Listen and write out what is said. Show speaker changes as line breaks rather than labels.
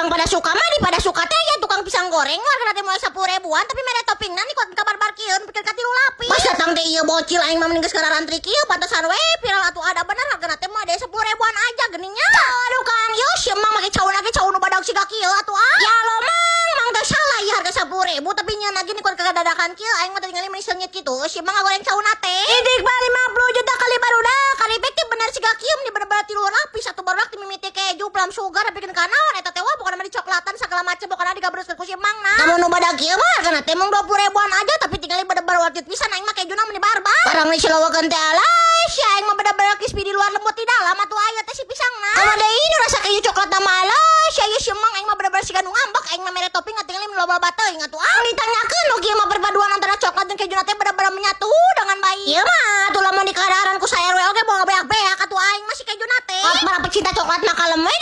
Urang pada suka mah di pada suka teh ya tukang pisang goreng hargana teh mulai 10 ribuan, tapi mere toppingna nih kuat kabar kieu pikir ka tilu lapis. Pas datang teh ieu bocil aing mah mending geus garantri kieu, pantesan we viral atuh. Ada bener hargana teh mah ada 10 ribuan aja geningnya. Aduh, Kang Yos, emang make cau lagi cau nu badag siga kieu atuh ah. Ya lo Mang, mang teh salah ya harga 10 ribu, tapi nyeun lagi nih kuat kagak kieu aing mah tinggal meni seungit kitu si Mang ngagoreng cauna teh. Idik mah 50 juta kali barudak kali teh bener siga kieu nih, bener-bener tilu lapis satu barudak dimimiti keju plum sugar bikin kanaon eta teh, wah, pokoknya mah dicoklatan segala macem, pokoknya digabruskeun ku si Mang. Nah, lamun nu badag kieu mah hargana teh mung 20 ribuan aja, tapi tinggal bener-bener worth it pisan. Aing mah kejuna meni barbar barang nih silawakeun teh, alah si aing mah bener-bener crispy di luar, lembut di dalam atuh aya teh si pisangna. Kamana ini rasa keju coklat nama, alah si aya si Mang aing mah bener-bener siga nu ngambek. Aing mah mere topping tinggal loba teuing atuh ah. Ditanyakeun nu kieu mah perpaduan antara coklat dan kejuna teh bener-bener menyatu dengan baik. Ieu mah